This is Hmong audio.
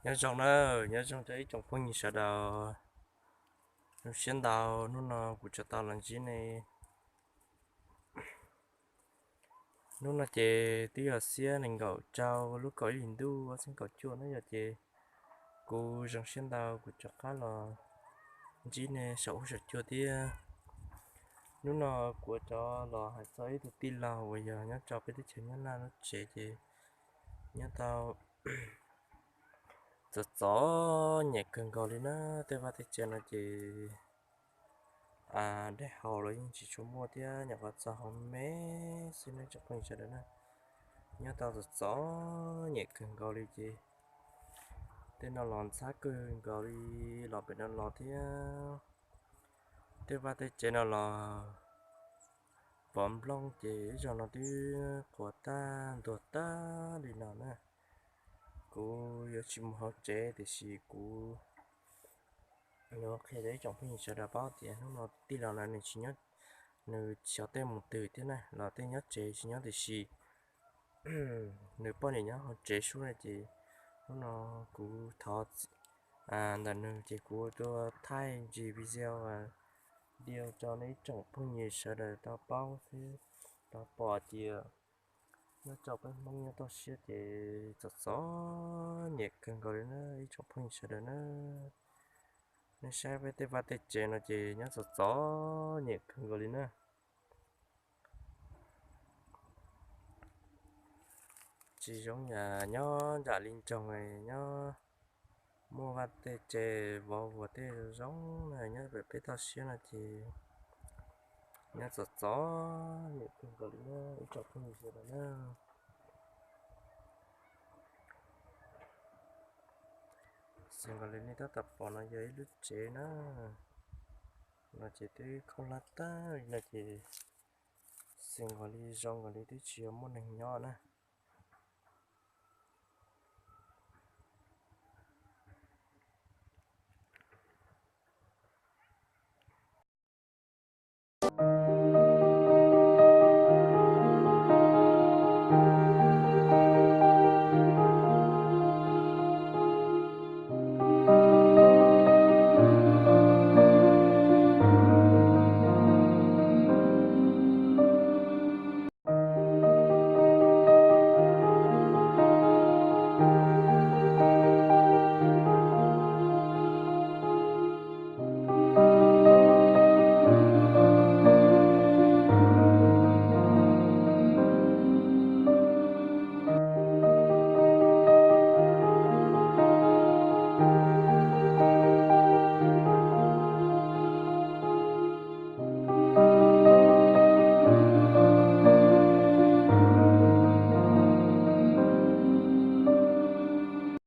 Nyob zoo na, nyob zoo rau ib tsoom phooj ywg sawv daws. Zoo siab ntau, hnub no kuv tseem tau los ntsib nej. Hnub no ces twb yog xiab nees nkaum rau lub kaum ib hlis ntuj ob txhiab kaum cuaj na yom, ces kuv zoo siab ntau kuv rov qab los ntsib nej saum huab saum cua thiab. Hnub no kuv rov los hais txog ib tug tij laug uas yog nyob rau peb teb chaws Nyab Laj lub tsev ces nyob tau txom txom nyem kawg nkaus li na. Tej vaj tej tsev no ces daim haus los yeej tsis tshua muaj thiab, nyuam qhuav txog hauv me xwb ne tsoom phooj ywg sawv daws na. Nyob tau txom txom nyem kawg nkaus li ces tej no los ntxhab kawg nkaus li, los pem no los thiab. Tej vaj tej tsev no los pov nplooj ces ib zaug no twb qhuav tag ntuag tag li no na. Kuv yuav tsis mus hauv tsev tiam sis kuv yuav qhia rau ib tsoom phooj ywg sawv daws paub tias hnub no tij laug lawv nws tsis nyob, nws xyov tej mus twg thiab na, los tej nyob tsev tsis nyob tiam sis nws poj niam nyob hauv tsev sub na ces hnub no kuv thov ntawm nws ces kuv tuaj thaij ntsis video video rau nej ib tsoom phooj ywg sawv daws tau paub thiab tau pom tias nyob rau peb Hmoob nyob toj siab ces txom txom nyem kawg nkaus li na ib tsoom phooj ywg sawv daws na. Nej saib peb tej vaj tej tsev no ces nyob txom txom nyem kawg nkaus li na. Tsis zoo yam nyob nram li nroog nyob muaj vaj tej tsev vov vuas tej zoo zoo na, nyob pem peb toj siab no ces nyob txom txom nyem kawg nkaus li na ib tsoom phooj ywg sawv daws na. Xws nkaus li nej tab tom pom no yog ib lub tsev na, no ces twb khaub hlab tag li no ces xws nkaus li zoo nkaus li twb tsis yog muaj neeg nyob na.